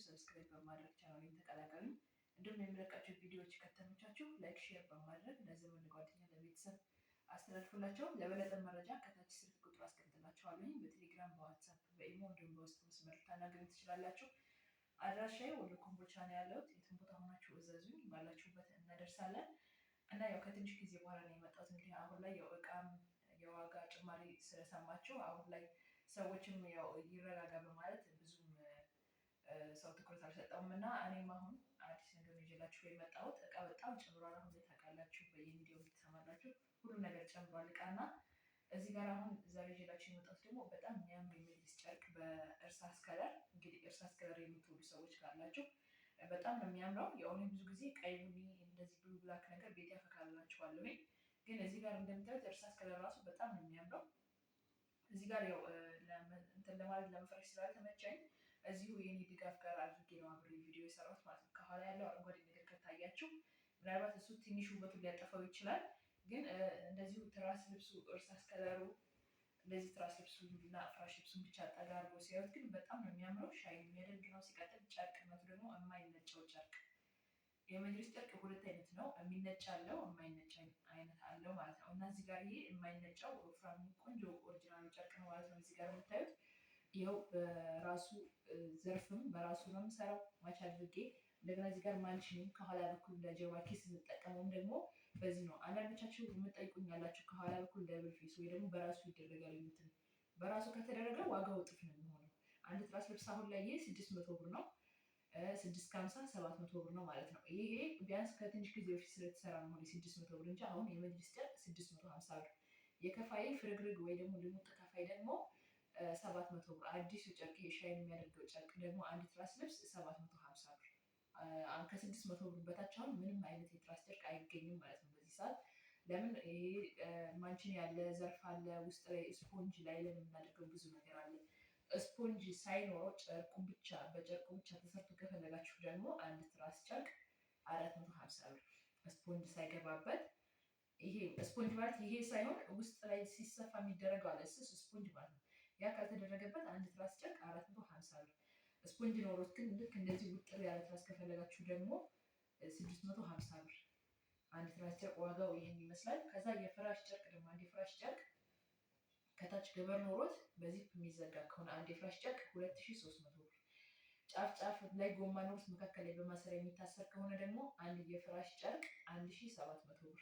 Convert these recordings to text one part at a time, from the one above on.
subscribe በማድረግ ቻናሌን ተቀላቀሉ። እንዲሁም የምለቃቸው ቪዲዮዎች ከተመቻችሁ like፣ share በማድረግ ለዘመድ ጓደኛ፣ ለቤተሰብ አስተላልፉላቸው። ለበለጠ መረጃ ከታች ስልክ ቁጥር አስቀምጥላችኋለሁ። በቴሌግራም፣ በዋትሳፕ፣ በኢሞ እንዲሁም በውስጥ መስመር ልታናግሩኝ ትችላላችሁ። አድራሻዬ ወሎ ኮምቦልቻ ነው ያለሁት። የትም ቦታ ሆናችሁ እዘዙኝ፣ ባላችሁበት እናደርሳለን። እና ያው ከትንሽ ጊዜ በኋላ ነው የመጣሁት። እንግዲህ አሁን ላይ ያው እቃም የዋጋ ጭማሪ ስለሰማችሁ አሁን ላይ ሰዎችም ያው ይረጋጋ በማለት ብዙም ሰው ትኩረት አልሰጠውም እና እኔም አሁን አዲስ ነገር ነው ይዤላችሁ የመጣሁት። እቃ በጣም ጨምሯል። አሁን ላይ ታውቃላችሁ፣ በየሚዲያው ትሰማላችሁ፣ ሁሉ ነገር ጨምሯል እቃና እዚህ ጋር አሁን ዛሬ ይዤላችሁ የመጣሁት ደግሞ በጣም የሚያምር የመጅሊስ ጨርቅ በእርሳስ color። እንግዲህ እርሳስ color የምትወዱ ሰዎች ካላችሁ በጣም ነው የሚያምረው። ያው እኔ ብዙ ጊዜ ቀይ ቡኒ፣ እንደዚህ blue black ነገር ቤት ያፈካላችኋለሁ። ግን እዚህ ጋር እንደምታዩት እርሳስ color ራሱ በጣም ነው የሚያምረው። እዚህ ጋር ያው እንትን ለማለት ለመፍረሽ ስላልተመቸኝ እዚሁ የኔ ድጋፍ ጋር አድርጌ ነው አብሬ ቪዲዮ የሰራሁት ማለት ነው። ከኋላ ያለው አረንጓዴ ነገር ከታያችሁ ምናልባት እሱ ትንሽ ውበቱን ሊያጠፋው ይችላል። ግን እንደዚሁ ትራስ ልብሱ እርሳስ color ኡ እንደዚህ ትራስ ልብሱ እና ፍራሽ ልብሱን ብቻ ጠጋ አድርጎ ሲያዩት ግን በጣም ነው የሚያምረው። shine የሚያደርግ ነው። ሲቀጥል ጨርቅነቱ ደግሞ የማይነጨው ጨርቅ የመጅሊስ ጨርቅ ሁለት አይነት ነው። የሚነጭ አለው፣ የማይነጭ አይነት አለው ማለት ነው። እና እዚህ ጋር ይሄ የማይነጨው ወፍራሙ ቆንጆ original ኡ ጨርቅ ነው ማለት ነው። እዚህ ጋር የምታዩት ይኸው በራሱ ዘርፍም በራሱ ነው የምሰራው match አድርጌ። እንደገና እዚህ ጋር ማንችንም ከኋላ በኩል ለጀርባ ኪስ የምጠቀመውም ደግሞ በዚህ ነው። አንዳንዶቻችሁ የምጠይቁኝ ያላችሁ ከኋላ በኩል double face ወይ ደግሞ በራሱ ይደረጋል የምትሉ፣ በራሱ ከተደረገ ዋጋው እጥፍ ነው የሚሆነው። አንድ ትራስ ልብስ አሁን ላይ ይሄ 600 ብር ነው። 650 700 ብር ነው ማለት ነው። ይሄ ቢያንስ ከትንሽ ጊዜ በፊት ስለተሰራ ነው 600 ብር እንጂ አሁን የመጅሊስ ጨርቅ 650 ብር። የከፋይ ፍርግርግ ወይ ደግሞ ልሙጥ ከፋይ ደግሞ 700 ብር። አዲሱ ጨርቅ shine የሚያደርገው ጨርቅ ደግሞ አንድ ትራስ ልብስ 750 ብር። ከ600 ብር በታች አሁን ምንም አይነት የትራስ ጨርቅ አይገኝም ማለት ነው በዚህ ሰዓት። ለምን ይሄ ማንችን ያለ ዘርፍ አለ፣ ውስጥ ላይ ስፖንጅ ላይ ለምናደርገው ብዙ ነገር አለ። ስፖንጅ ሳይኖረው ጨርቁ ብቻ በጨርቁ ብቻ ተሰርቶ ከፈለጋችሁ ደግሞ አንድ ትራስ ጨርቅ 450 ብር ስፖንጅ ሳይገባበት። ይሄ ስፖንጅ ማለት ይሄ ሳይሆን ውስጥ ላይ ሲሰፋ የሚደረገው አለ፣ ስስ ስፖንጅ ማለት ነው። ያ ካልተደረገበት አንድ ትራስ ጨርቅ 450 ብር። ስፖንጅ ኖሮት ግን ልክ እንደዚህ ውጥር ያለ ትራስ ከፈለጋችሁ ደግሞ 650 ብር። አንድ ትራስ ጨርቅ ዋጋው ይህን ይመስላል። ከዛ የፍራሽ ጨርቅ ደግሞ አንድ የፍራሽ ጨርቅ ከታች ገበር ኖሮት በዚፕ የሚዘጋ ከሆነ አንድ የፍራሽ ጨርቅ 2300 ብር። ጫፍ ጫፍ ላይ ጎማ ኖሮት መካከል ላይ በማሰሪያ የሚታሰር ከሆነ ደግሞ አንድ የፍራሽ ጨርቅ 1700 ብር።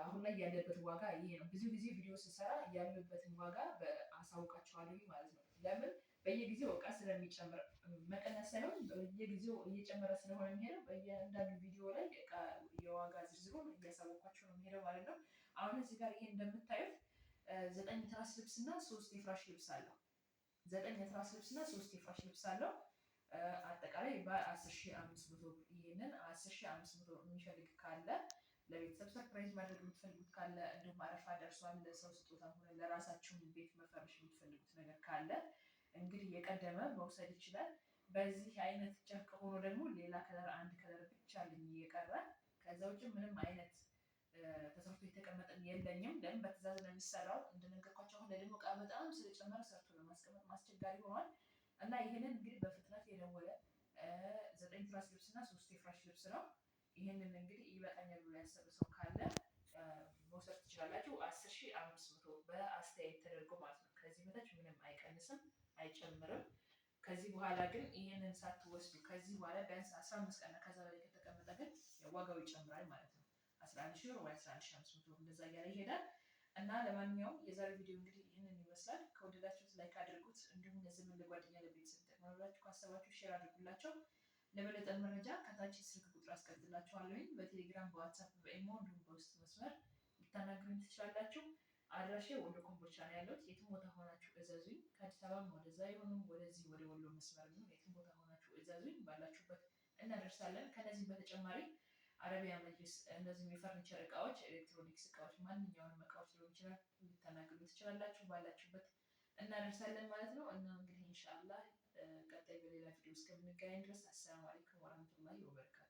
አሁን ላይ ያለበት ዋጋ ይሄ ነው። ብዙ ጊዜ ቪዲዮ ስሰራ ያለበትን ዋጋ አሳውቃችኋለሁ ማለት ነው። ለምን በየጊዜው እቃ ስለሚጨምር መቀነስ ሳይሆን በየጊዜው እየጨመረ ስለሆነ የሚሄደው በእያንዳንዱ ቪዲዮ ላይ እቃ የዋጋ ዝርዝሩን እያሳወኳቸው ነው የሚሄደው ማለት ነው። አሁን እዚህ ጋር ይሄ እንደምታዩት 9 የትራስ ልብስ እና 3 የፍራሽ ልብስ አለው። 9 የትራስ ልብስ እና 3 የፍራሽ ልብስ አለው። አጠቃላይ በ10,500 ብር። ይሄንን 10,500 ብር የሚፈልግ ካለ ለቤተሰብ surprise ማድረግ የምትፈልጉት ካለ እንዲሁም አረፋ ደርሷል ለሰው ስጦታ ሆነ ለራሳችሁ ቤት መፈረሽ የምትፈልጉት ነገር ካለ እንግዲህ የቀደመ መውሰድ ይችላል። በዚህ አይነት ጨርቅ ሆኖ ደግሞ ሌላ color አንድ color ብቻ አለኝ እየቀረ። ከዛ ውጭ ምንም አይነት ተሰርቶ የተቀመጠ የለኝም። ለምን በትዕዛዝ ነው የሚሰራው። እንደነገርኳቸው አሁን ላይ ደግሞ እቃ በጣም ስለጨመረ ሰርቶ ለማስቀመጥ ማስቸጋሪ ሆኗል። እና ይህንን እንግዲህ በፍጥነት የደወለ 9 ትራስ ልብስ እና 3 የፍራሽ ልብስ ነው። ይህንን እንግዲህ ይበቃኛል ብሎ ያሰበ ሰው ካለ መውሰድ ትችላላችሁ። 10,500 በአስተያየት ተደርጎ ማለት ነው። ከዚህ በታች ምንም አይቀንስም አይጨምርም። ከዚህ በኋላ ግን ይህንን ሳትወስዱ ከዚህ በኋላ ቢያንስ 15 ቀን ከዛ በላይ ከተቀመጠ ግን ዋጋው ይጨምራል ማለት ነው። 11,000 ብር ወይ 11,500 ብር እንደዛ እያለ ይሄዳል። እና ለማንኛውም የዛሬው ቪዲዮ እንግዲህ ይህንን ይመስላል። ከወደዳችሁት like አድርጉት። እንዲሁም ለዘመድ ለጓደኛ፣ ለቤተሰብ ይጠቅማል ብላችሁ ካሰባችሁ share አድርጉላቸው። ለበለጠ መረጃ ከታች ስልክ ቁጥር አስቀምጥላችኋለሁኝ። በቴሌግራም፣ በዋትሳፕ፣ በኢሞ እንዲሁም በውስጥ መስመር ልታናግሩኝ ትችላላችሁ። አድራሻዬ ወሎ ኮምቦልቻ ነው ያለሁት። የትም ቦታ ሆናችሁ እዘዙኝ። ከአዲስ አበባም ወደዛ የሆኑ ወደዚህ ወደ ወሎ መስመር የሚሆን የትም ቦታ ሆናችሁ እዘዙኝ። ባላችሁበት እናደርሳለን። ከነዚህም በተጨማሪ አረቢያ መጅሊስ፣ እነዚህም የፈርኒቸር እቃዎች፣ ኤሌክትሮኒክስ እቃዎች፣ ማንኛውንም እቃዎች ሊሆን ይችላል ልታናግሩ ትችላላችሁ። ባላችሁበት እናደርሳለን ማለት ነው። እና እንግዲህ ኢንሻአላህ ቀጣይ በሌላ ቪዲዮ እስከምንገናኝ ድረስ አሰላሙ አለይኩም ወራህመቱላሂ ወበረካቱ።